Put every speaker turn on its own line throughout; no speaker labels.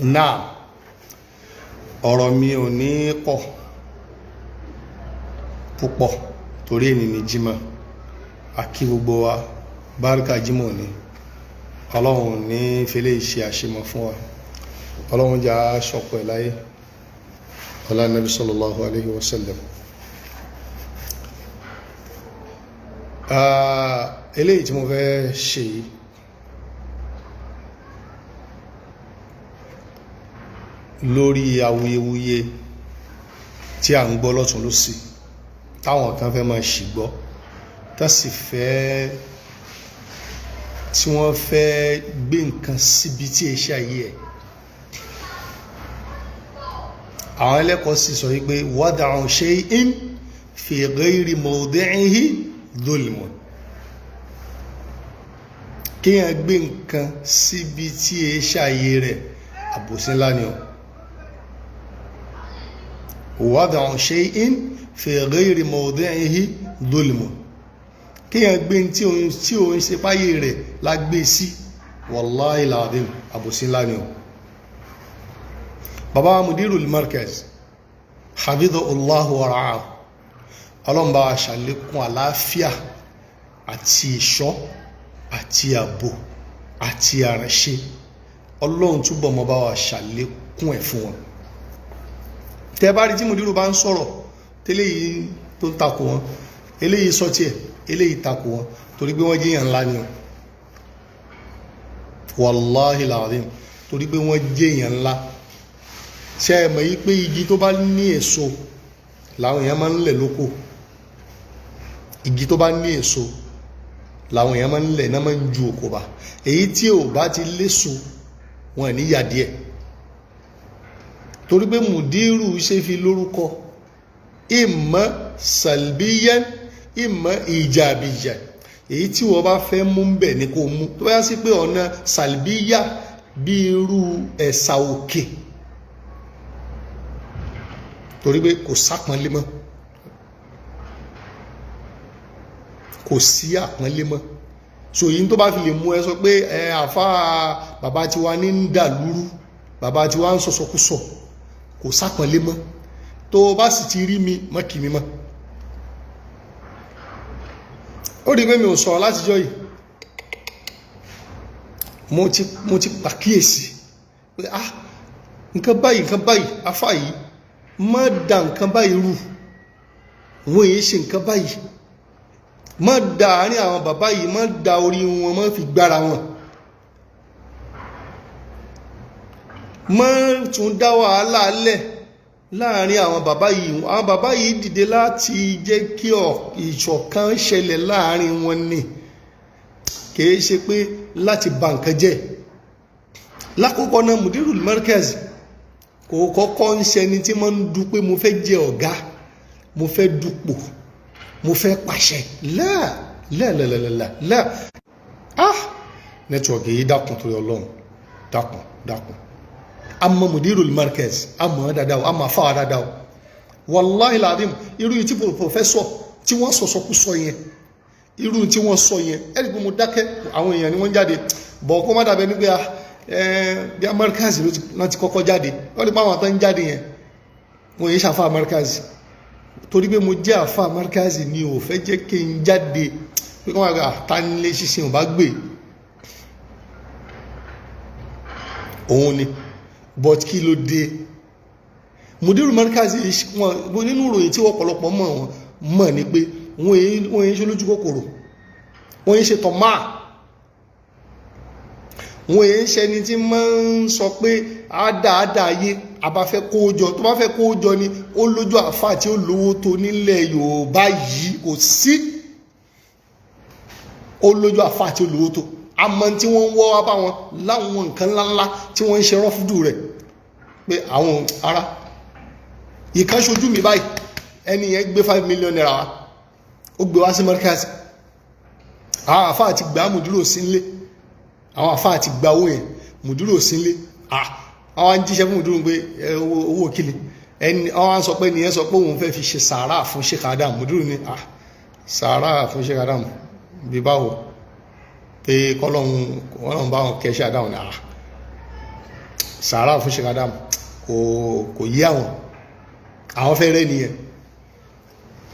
Náà ọ̀rọ̀ mi ò ní pọ̀ púpọ̀ torí èní ni Jímọ̀. A kí gbogbo wa bárúkà Jímọ̀ ni. Ọlọ́run ní fẹlẹ́ ṣe àṣemọ fún wa. Ọlọ́run jà ṣọpọ̀ ẹ̀ láyé. Ọlá Nabi sallallahu alayhi wa sallam. Eléyìí tí mo fẹ́ ṣe yìí, lórí awuyewuye tí à ń gbọ́ lọ́tún lósì, táwọn kan fẹ́ máa ṣì gbọ́, tá sì fẹ́ tí wọ́n fẹ́ gbé nǹkan síbi tí iṣẹ́ ayé ẹ̀. Àwọn ẹlẹ́kọ̀ọ́ sì sọ wípé wada'u shay'in fi ghayri mawdi'ihi dhulmun. Kéèyàn gbé nǹkan síbi tí iṣẹ́ ayé rẹ̀, àbòsí ńlá ni o. Wada'u shay'in fi ghayri mawdi'ihi dhulmun. Kéèyàn gbé tí òun ṣe páyé rẹ̀ la gbé sí, wallahi alazim, àbòsí ńlá ni o. Bàbá Mudirul Markaz hafidhahullahu wa ra'ahu, ọlọ́mbà ṣàlékún àlàáfíà àti ìṣọ́ àti ààbò àti àránṣe. Ọlọ́run túbọ̀ mọ́ bá wa ṣàlékún ẹ̀ fún wọn. Tẹ́ bá rí tí Mudiru bá ń sọ̀rọ̀ tẹ́lẹ̀ yìí tó ń takò wọn, eléyìí sọ tiẹ̀, eléyìí takò wọn, torí pé wọ́n jẹ́yàn ńlá ni o. Wallahi alazim, torí pé wọ́n jẹ́yàn ńlá. Ṣé ẹ mọ̀ yí pé igi tó bá ní èso làwọn èèyàn máa ń lẹ̀ lóko? Igi tó bá ní èso làwọn èèyàn máa ń lẹ̀ náà, máa ń ju òkò bá. Èyí tí ò bá ti léso, wọn ní yà díẹ̀. Torí pé Mudiru ṣe fi lórúkọ ìmọ̀ salbiyan, ìmọ̀ ìjàbíyà. Èyí tí wọ́n bá fẹ́ mú bẹ̀ ní kó mú. Tó bá yá sí pé ọ̀nà salbiya bí irú ẹ̀sà òkè, torí pé kò sápọ́nlé mọ́, kò sí àpọ́nlé mọ́. So yìí tó bá fi lè mú ẹ sọ pé ẹ àfa bàbá tiwa ní ń dà lúrú, bàbá tiwa ń sọsọkúsọ, kò sápọ́nlé mọ́. Tó o bá sì ti rí mi mọ́ kì mí mọ́. Ó rí pé mi ò sọ̀rọ̀ látijọ́ yìí. Mo ti pàkíyèsí pé ah, nǹkan báyìí, nǹkan báyìí, afá yìí má da nǹkan báyìí rú, wọ́n èyí ṣe nǹkan báyìí, má da àárín àwọn bàbá yìí, má da orí wọn, má fi gbára wọn, má tún dá wàhálà lẹ̀ láàrin àwọn bàbá yìí. Àwọn bàbá yìí dìde láti jẹ́ kí ìṣọ̀kan ṣẹlẹ̀ láàrin wọn ni, kìí ṣe pé láti bà nǹkan jẹ́. Lákòókò náà, Mudirul Markaz kò kọ́kọ́ ń ṣẹni tí wọ́n ń du pé mo fẹ́ jẹ ọ̀gá, mo fẹ́ dupò, mo fẹ́ pàṣẹ. Láà láà láà. Ah, nẹ́tíwọ̀kì yìí, dákun torí Ọlọ́run, dákun dákun. Àmọ́ Mudirul Markaz, àmọ́ dáadáa o, àmọ́ afáwa dáadáa o. Wallahi alazim, irú tí pòfẹ́sọ̀ tí wọ́n sọ̀sọ̀kú sọ yẹn, irú tí wọ́n sọ yẹn, ẹ̀rí pé mo dákẹ́, àwọn èèyàn ni wọ́n jáde bọ̀, kó má dàbẹ́ nígbà bí Markaz ló ti kọ́kọ́ jáde. Wọ́n lè pa àwọn tó ń jáde yẹn, wọ́n yìí ṣàfà Markaz. Torí pé mo jẹ́ àfà Markaz ni ò fẹ́ jẹ́ kí n jáde pé kí wọ́n gbà ta nílé ṣíṣe ò bá gbé òun ni. But kí ló dé? Mudiru Markaz, wọn nínú ìròyìn tí ọ̀pọ̀lọpọ̀ mọ̀ wọn mọ̀ ni pé wọ́n yìí ṣe lójú kòkòrò, wọ́n yìí ṣe tọ̀máà, wọ́n èé ṣẹni tí máa ń sọ pé àádáadá ayé àbáfẹ́ kó jọ. Tó bá fẹ́ kó jọ ni ó lójú àfáà tí ó lówó tó nílẹ̀ Yorùbá yìí, kò sí. Ó lójú àfáà tí ó lówó tó, àmọ́ tí wọ́n ń wọ́ wá bá wọn láwọn nǹkan ńláńlá tí wọ́n ń ṣe rọ́fúdù rẹ̀ pé àwọn ará ìkan ṣojú mi báyìí, ẹni yẹn gbé 5 million naira wá, ó gbé wá sí Markaz. Àwọn àfáà ti gbà á, mùdúrò sí nílé. Àwọn àfáà ti gba owó yẹn, mùdúrò sí nílé. Àwọn ń jíṣẹ́ fún mùdúrò pé owó kíni ẹni. Àwọn sọ pé nìyẹn sọ pé òun fẹ́ fi ṣe sàárà fún Sheikh Adam. Mùdúrò ní sàárà fún Sheikh Adam bí báwo? Pé kọ́lọ́hún bá wọn kẹ́ Sheikh Adam ní. Sàárà fún Sheikh Adam kò yí àwọn, àwọn fẹ́ rẹ́ nìyẹn.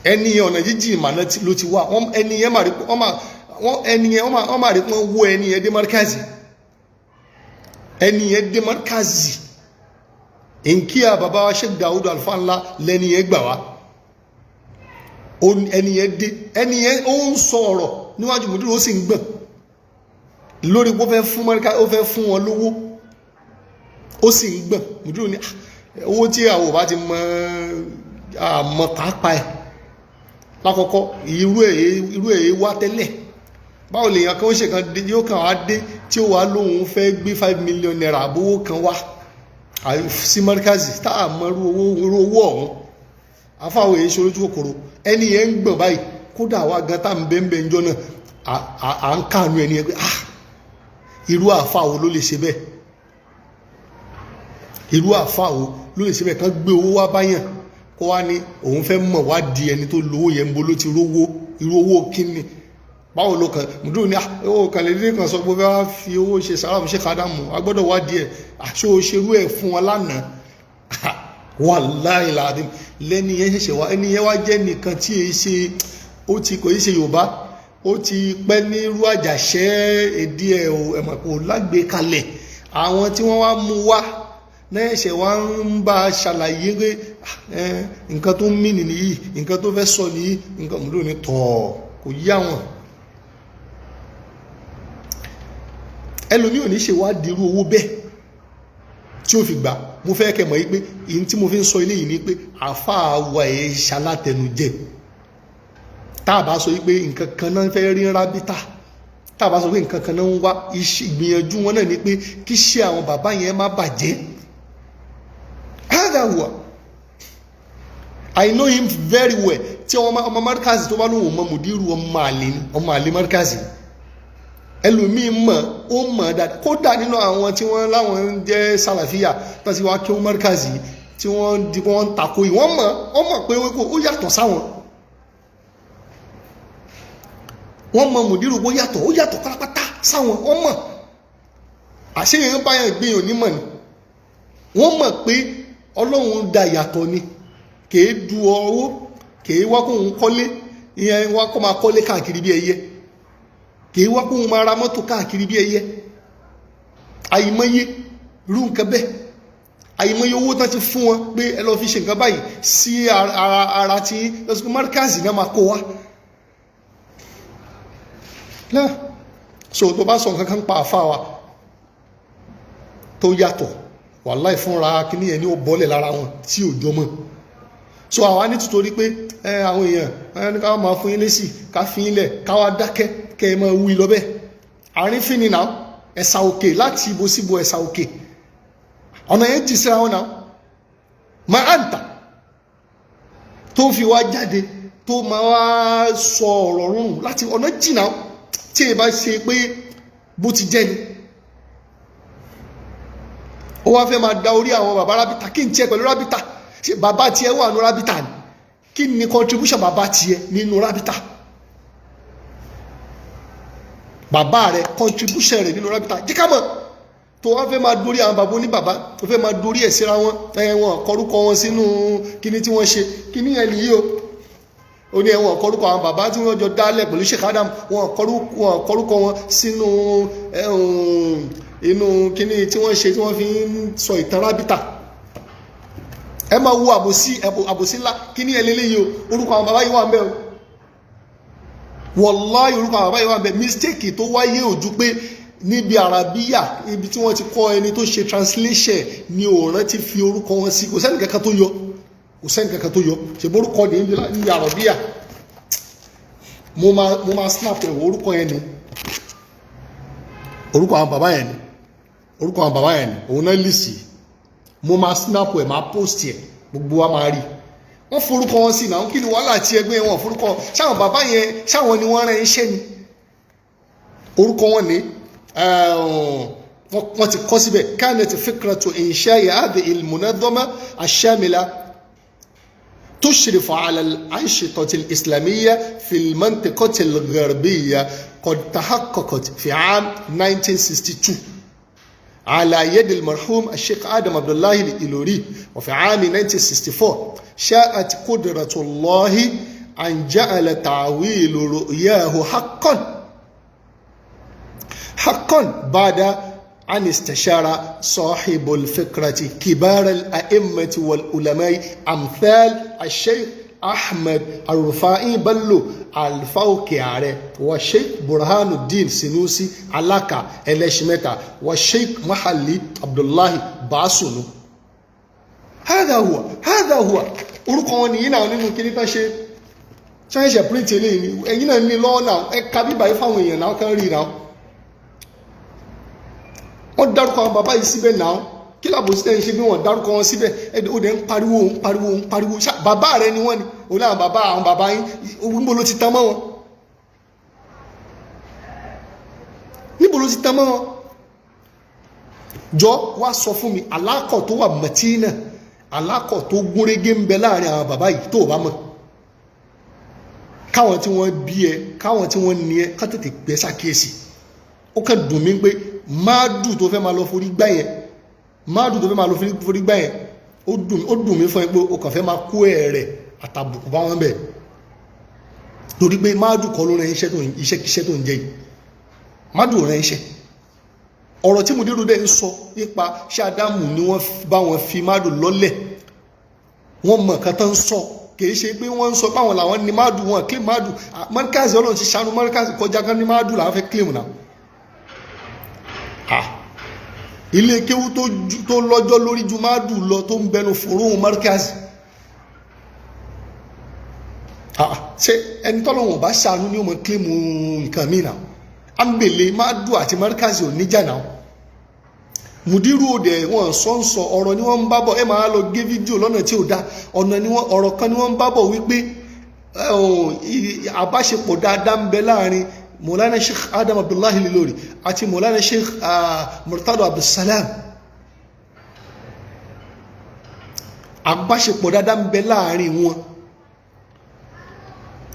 Ẹni ọ̀nà jíjì ìmàna ló ti wá. Ẹni yẹn máa rí, wọ́n ẹni yẹn wọ́n máa rí pé wọ́n wó ẹni yẹn dé Markazi. Ẹni yẹn dé Markazi nkíyà bàbá wa Sheikh Dawud Alfa Ńlá lẹ́ni yẹn gbà wá. Ẹni yẹn dé, ẹni yẹn ó ń sọ ọ̀rọ̀ níwájú mùdúró, ó sì ń gbọ̀n lórí pé ó fẹ́ fún Markazi, ó fẹ́ fún wọn lówó, ó sì ń gbọ̀n. Mùdúró ní owó tí àwọn ò bá ti mọ àmọ́ pàápàá ẹ̀ lákọ̀ọ́kọ́, irú ẹ̀ wá tẹ́lẹ̀. Báwo lèèyàn kan ó ṣe kan yóò kàn wá dé tí ó wà lóun fẹ́ gbé ₦5 million àbówó kan wá sí Markazi tá a mọ irú owó ọ̀hún? Afáwọ̀ èyí ṣe olójú kòkòrò. Ẹni yẹn ń gbọ̀n báyìí. Kódà wá gan tá à ń bẹ́ẹ̀ ń jọ náà, à ń káànú ẹni yẹn pé, ah, irú àfáwọ̀ ló lè ṣe bẹ́ẹ̀? Irú àfáwọ̀ ló lè ṣe bẹ́ẹ̀, kán gbé owó wá báyàn, kó wá ní òun fẹ́ mọ̀ wá di ẹni tó lówó yẹn, ń bo ló ti rówó, irú owó kíni, báwo ló kàn? Mùdúrù ní owó kan lè dé kan sọ pé wá fi owó ṣe sàrà fún Sheikh Adamu, a gbọ́dọ̀ wá díẹ̀. Àṣọ òṣèrú ẹ̀ fún wọn lánàá? Wallahi láàdín lẹ́ni yẹn ṣẹ̀ṣẹ̀ wá. Ẹni yẹn wá jẹ́ nìkan tí èyí ṣe, ó ti kò yí ṣe Yorùbá, ó ti pẹ́ ní irú àjàṣẹ́ èdè ẹ̀ ẹ̀mọ̀ kò lágbèékalẹ̀. Àwọn tí wọ́n wá mú wá náà ṣẹ̀ wá ń bá a ṣàlàyé pé nǹkan tó ń mí nìyí, nǹkan tó fẹ́ sọ nìyí, nǹkan mú ní tọ̀ kò yí àwọn. Ẹlòmí ò ní ṣe wá dirú owó bẹ́ẹ̀ tí ó fi gbà. Mo fẹ́ kẹ́ mọ̀ yí pé ìyí tí mo fi ń sọ eléyìí ni pé àáfàá wa ẹ̀ ṣalátẹnujẹ. Tá a bá sọ yí pé nǹkan kan náà fẹ́ rí rábítà, tá a bá sọ pé nǹkan kan náà ń wá, ìgbìyànjú wọn náà ni pé kí ṣe àwọn bàbá yẹn má bàjẹ́. Hádà wà, I know him very well. Tí ọmọ Markazi tó bá lóun mọ mùdírù, ọmọ àlè ni, ọmọ àlè Markazi. Ẹlòmíì mọ̀, ó mọ̀ dáadáa. Kódà nínú àwọn tí wọ́n láwọn ń jẹ́ sàlàfíà tó ti wá kí wọ́n Markazi, tí wọ́n di wọ́n ń takò yìí, wọ́n mọ̀, wọ́n mọ̀ pé ó yàtọ̀ sáwọn. Wọ́n mọ̀ mùdírù, ó yàtọ̀, ó yàtọ̀ pátápátá sáwọn. Wọ́n mọ̀ àṣeyàn báyàn gbìyànjú onímọ̀ ni. Wọ́n mọ̀ pé Ọlọ́run da yàtọ̀ ni, kèé du ọwọ́, kèé wá kóhun kọ́lé, ìyẹn wá kó máa kọ́lé káàkiri bí ẹyẹ, kèé wá kóhun máa ra mọ́tò káàkiri bí ẹyẹ. Àìmọye irú nǹkan bẹ́ẹ̀, àìmọye owó tán ti fún wọn pé ẹ lọ fi ṣe nǹkan báyìí sí ara ara tí lọ́sùkú Markazi náà máa kó wá náà. So tó bá sọ nǹkan kan pa àfa wa tó yàtọ̀, wàláì fúnra kíní ẹni ó bọ́lẹ̀ lára wọn tí ò jọmọ́. So àwa ní títorí pé àwọn èèyàn ẹ ní ká máa fún yín lésì, ká fi yín lẹ̀, ká wá dákẹ́, kẹ́ ẹ máa wí lọ bẹ́ẹ̀. Àrífín ni náà, ẹ̀sà òkè láti ibo síbo, ẹ̀sà òkè ọ̀nà yẹn jì síra wọn náà. Máa ń tà tó fi wá jáde tó máa wá sọ ọ̀rọ̀ rúrùn láti ọ̀nà jìnnà, tí ẹ bá ṣe pé bó ti jẹ́ ni, ó wá fẹ́ máa da orí àwọn bàbá rábítà. Kí n tiẹ̀ pẹ̀lú rábítà? Ṣe bàbá tiẹ̀ wà nínú rábítà ni? Kí ni contribution bàbá tiẹ̀ nínú rábítà? Bàbá rẹ̀, contribution rẹ̀ nínú rábítà, jẹ́ ká mọ̀. Tó wá fẹ́ máa dórí àwọn bàbá oníbàbá, tó fẹ́ máa dórí ẹ̀ síra wọn, ẹ wọn kọrúkọ wọn sínú kíní tí wọ́n ṣe kíní yẹn nìyí o. Ó ní ẹ̀wọ̀n kọrúkọ àwọn bàbá tí wọ́n jọ dálẹ̀ pẹ̀lú Sheikh Adam, wọn kọrúkọ wọn sínú inú kíní tí wọ́n ṣe tí wọ́n fi ń sọ ìtàn rábítà. Ẹ máa wo àbòsí, àbòsí ńlá. Kíní ẹ̀ lélẹ́yìí o? Orúkọ àwọn bàbá yìí wà ń bẹ̀ o. Wallahi, orúkọ àwọn bàbá yìí wà ń bẹ̀. Mistake tó wáyé ojú pé níbi àràbíyà, ibi tí wọ́n ti kọ́, ẹni tó ṣe translation ni òòrùn ti fi orúkọ wọn sí. Kò sẹ́ni kankan tó yọ, kò sẹ́ni kankan tó yọ. Ṣe borúkọ ní níbi àràbíyà? Mo máa snap ẹ̀wọ̀. Orúkọ yẹn ni, orúkọ àwọn bàbá yẹn ni, orúkọ àwọn bàbá yẹn ni òun náà lì sí. Mo máa snap ẹ̀, máa post ẹ̀, gbogbo wa máa rí. Wọ́n forúkọ wọn sí náà. Kí ni wàhálà tí ẹgbẹ́ wọn forúkọ ṣáwọn bàbá yẹn? Ṣáwọn ni wọ́n rán iṣẹ́ ni? Orúkọ wọn ni wọ́n ti kọ́ síbẹ̀. كانت فكرة إنشاء هذه المنظمة الشاملة تشرف على الأنشطة الإسلامية في المنطقة الغربية قد تحققت في عام 1962. على يد المرحوم الشيخ آدم عبد الله الإيلوري. وفي عام 1964 شاءت قدرة الله أن جعل تعويل رؤياه حقا حقا بعد أن استشار صاحب الفكرة كبار الأئمة والعلماء أمثال الشيخ أحمد الرفاعي بلو الفوكي والشيخ برهان الدين سنوسي علاكا إلشمتا والشيخ محلي عبد الله باسونو. هذا هو، هذا هو. Orúkọ wọn nìyí náà nínú kí ní tán ṣe ṣáṣẹ print eléyìí ni. Ẹ̀yin náà ní lọ́wọ́ náà, ẹ ka bíbá yìí fáwọn èèyàn náà kàn rí náà. Wọ́n dárúkọ àwọn bàbá yìí síbẹ̀ náà. Kí làbòsí tẹ́ ń ṣe bí wọ́n dárúkọ wọn síbẹ̀? Ó dẹ̀ ń pariwo, ń pariwo, ń pariwo. Bàbá rẹ ni wọ́n ni òun náà, bàbá àwọn bàbá yín. Níbo ló ti tán mọ́ wọn? Níbo ló ti tán mọ́ wọn? Jọ wá sọ fún mi, alákọ̀ tó wà mọ̀tínà, alákọ̀ tó gúnrégé ń bẹ láàrin àwọn bàbá yìí tó o bá mọ̀, káwọn tí wọ́n bí ẹ, káwọn tí wọ́n ní ẹ, ká tètè gbẹ́ sàkíyèsí. Ó kàn dùn mí pé máàdù tó fẹ́ máa lọ forí gbá yẹn, máàdù tó fẹ́ máa lọ forí gbá yẹn, ó dùn mí fún ẹ pé ó kàn fẹ́ máa kó ẹ̀rẹ̀ àtàbùkù bá wọn bẹ̀, torí pé máàdù kọ́ ló rẹ iṣẹ́ tó ń jẹ yìí. Máàdù rẹ iṣẹ́. Ọ̀rọ̀ tí mùdírù dẹ̀ ń sọ nípa ṣáàdámù ni wọ́n bá wọn fi máàdù lọ́lẹ̀. Wọ́n mọ̀ nǹkan tó ń sọ, kìí ṣe pé wọ́n ń sọ páwọn làwọn ní máàdù. Wọn claim máàdù. Mọ́ríkàsì, Ọlọ́run ti ṣàánú mọ́ríkàsì kọjá kan ní máàdù làwọn fẹ́ claim náà. Ilé kéwú tó lọ́jọ́ lórí ju máàdù lọ tó ń bẹnu fòróhùn mọ́ríkàsì. Ṣé ẹni tọ́lọ́wọ̀n bá ṣàánú ní ó mọ̀ claim nǹkan míì náà? Ambele máàdù àti mọ́ríkàsì ò níjà náà. Mùdírù òde wọn sọ ń sọ ọ̀rọ̀ ni wọ́n ń bá bọ̀. Ẹ máa lọ gé fídíò lọ́nà tí ò da. Ọ̀nà ni wọ́n, ọ̀rọ̀ kan ni wọ́n ń bá bọ̀ wípé àbáṣepọ̀ dáadáa ń bẹ láàrin Mọ̀lánà Sheikh Adam Abdullahi Ilori àti Mọ̀lánà Sheikh Murtado Abdulsalam. Àbáṣepọ̀ dáadáa ń bẹ láàrin wọn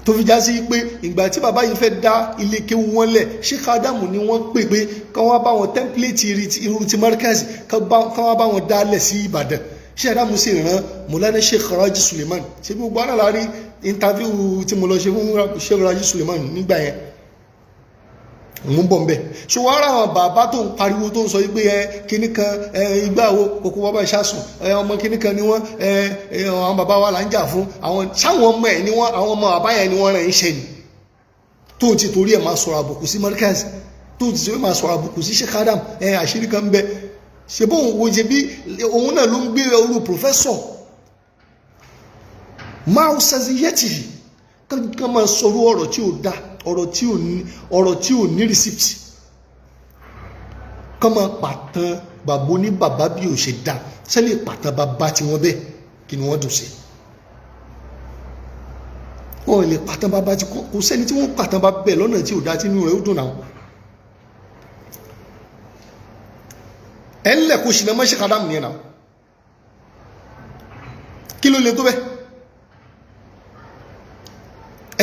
tó fi já sí pé ìgbà tí bàbá yìí fẹ́ dá ilé kéwú wọn lẹ̀, Sheikh Adamu ni wọ́n pè pé kán wá bá wọn tẹ́ḿpìlẹ̀tì irú ti Markaz, kán wá bá wọn dálẹ̀ sí Ìbàdàn. Sheikh Adamu sì rán Mọ̀lánà Sheikh Raji Suleiman. Ṣé gbogbo ara la rí interview tí mo lọ ṣe fún Sheikh Raji Suleiman nígbà yẹn? Mú bọ̀ nbẹ̀. So wọ́n ara àwọn bàbá tó ń pariwo tó ń sọ wípé ẹ kíní kan, ẹ igbá wo kókó bàbá ìṣàsùn, ẹ ọmọ kíní kan ni wọ́n, ẹ àwọn bàbá wa là ń jà fún àwọn sáwọn ọmọ ẹ ni wọ́n, àwọn ọmọ bàbá yẹn ni wọ́n rẹ̀ ń ṣe ni, tó ti torí ẹ̀ máa sọ̀rọ̀ àbùkù sí Markaz, tó ti torí ẹ̀ máa sọ̀rọ̀ àbùkù sí Sheikh Adam. Ẹ àṣírí kan ń bẹ. Ṣe bóun wo ṣe bí òun náà ló ń gbé orú pòfẹ́sọ̀ máa ń ṣàṣeyẹ́tì kán máa sọ̀rọ̀ ọ̀rọ̀ tí ò da, ọ̀rọ̀ tí ò ní receipt, kán máa pàtàn bàbá ní bàbá bí ò ṣe dá sẹ́lẹ̀ pàtàn bàbá tí wọ́n bẹ́ẹ̀ kí ni wọ́n dùn sí. Wọ́n lè pàtàn bàbá tí kò sẹ́ni tí wọ́n pàtàn bàbá bẹ́ẹ̀ lọ́nà tí ò dá tí inú rẹ̀ ó dùn náà. Ẹ̀ ń lẹ̀ kó ṣìnà mọ́ Sheikh Adam nìyẹn náà. Kí ló lè tó bẹ́ẹ̀?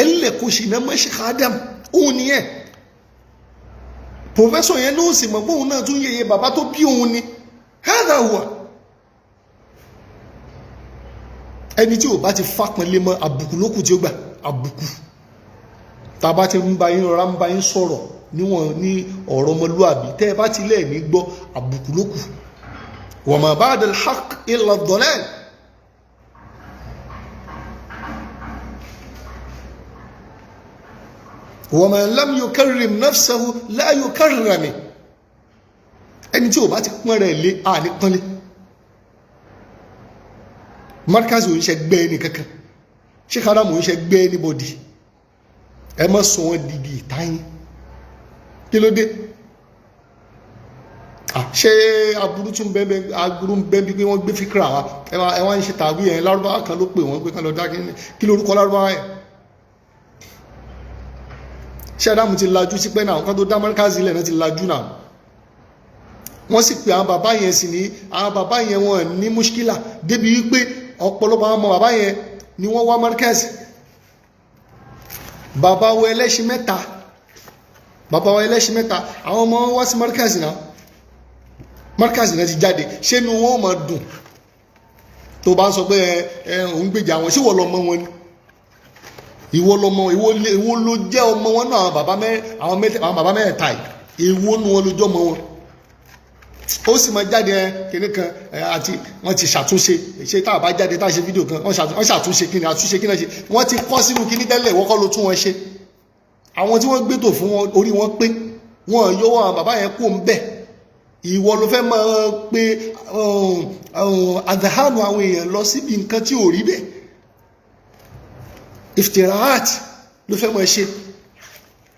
Ẹ̀ ń lẹ̀ kó ṣìnà mọ́ Sheikh Adam òun nìyẹn. Pòfẹ́sọ̀ yẹn ló sì mọ̀ pé òun náà tún yẹyẹ bàbá tó bí òun ni. Hádà hùwà ẹni tí ò bá ti fápọn lé mọ́ àbùkù lókù tí ó gbà àbùkù. Tá a bá ti ń bá yín rọra ń bá yín sọ̀rọ̀ níwọ̀n ní ọ̀rọ̀ ọmọlúàbí, tẹ́ ẹ bá ti lẹ́ẹ̀mí gbọ́, àbùkù lókù. Wa ma ba'da al-haqq illa ad-dalal. Wa man lam yukarrim nafsahu la yukarrami. Ẹni tí ò bá ti pọ́n rẹ̀ lé, àní pọ́nlé. Markaz ò ń ṣe gbẹ́ ẹni kankan, Sheikh Adam ò ń ṣe gbẹ́ anybody. Ẹ má sọ wọn dìgì ìtayín. Kí ló dé? Ṣé aburú tún bẹ́ẹ̀? Aburú bẹ́ẹ̀ bí pé wọ́n gbé fíkra wa, ẹ wá ń ṣe tàbí ẹ̀ lárúbáwá kan ló pè wọ́n pé kán lọ dá. Kí lórúkọ lárúbáwá yẹn? Ṣé Adamu ti lajú sí pẹ́ náà? Kan tó dá Markaz ilẹ̀ náà ti lajú náà. Wọ́n sì pé àwọn bàbá yẹn sì ní àwọn bàbá yẹn wọn ní mushkila débi wípé ọ̀pọ̀lọpọ̀ àwọn ọmọ bàbá yẹn ni wọ́n wá Markaz. Bàbá wa ẹlẹ́ṣin mẹ́ta, bàbá wa ẹlẹ́ṣin mẹ́ta, àwọn ọmọ wọn wá sí Markaz náà. Markaz náà ti jáde. Ṣé inú wọn máa dùn tó bá ń sọ pé ẹ òun gbèjà wọn? Ṣé ìwọ lọmọ wọn ni? Ìwọ lọmọ, ìwọ ló jẹ́ ọmọ wọn náà? Àwọn bàbá mẹ́ta yìí, èwo nu wọn ló jọ́ ọmọ wọn? Ó sì máa jáde, ẹ kinní kan ẹ, àti wọ́n ti ṣàtúnṣe. Ṣé tá a bá jáde, tá a ṣe fídíò kan, wọ́n ṣàtúnṣe? Kí ni àtúnṣe? Kí ni ṣe? Wọ́n ti kọ́ sínú kinní tẹ́lẹ̀, wọ́n kọ́ ló tún wọn ṣe. Àwọn tí wọ́n gbétò fún wọn, orí wọn pé wọn yọwọ́ àwọn bàbá yẹn kó ń bẹ̀. Ìwọ ló fẹ́ máa pe àdáhànù àwọn èèyàn lọ síbi nǹkan tí ò rí bẹ́ẹ̀. Iftiraat ló fẹ́ máa ṣe.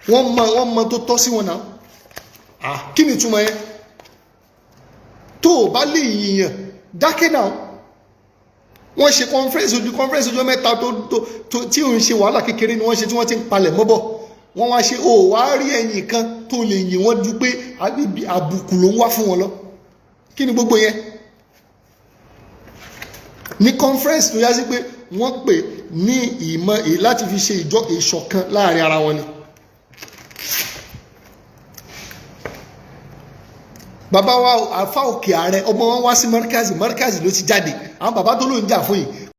Wọ́n mọ tó tọ́ sí wọn náà. Kí ni ìtumọ̀ yẹn? Tó o bá lè yìnyàn, dákẹ́ náà. Wọ́n ṣe conference, ojú conference ọjọ́ 3 tó tí ò ń ṣe wàhálà kékeré ni wọ́n ṣe, tí wọ́n ti ń palẹ̀ mọ́bọ̀. Wọ́n wá ṣe, ó wá rí ẹ̀yìn kan tó lè yìn wọ́n ju pé àbùkù ló ń wá fún wọn lọ. Kí ni gbogbo yẹn ní conference tó yá sí pé wọ́n pè ní ìmọ̀ èyí láti fi ṣe ìjọ ìṣọ̀kan láàrin ara wọn ni? Bàbá wa àfa òkè ààrẹ, ọmọ wọn wá sí Markazi. Markazi ló ti jáde. Àwọn bàbá tó ló ń jà fún yìí.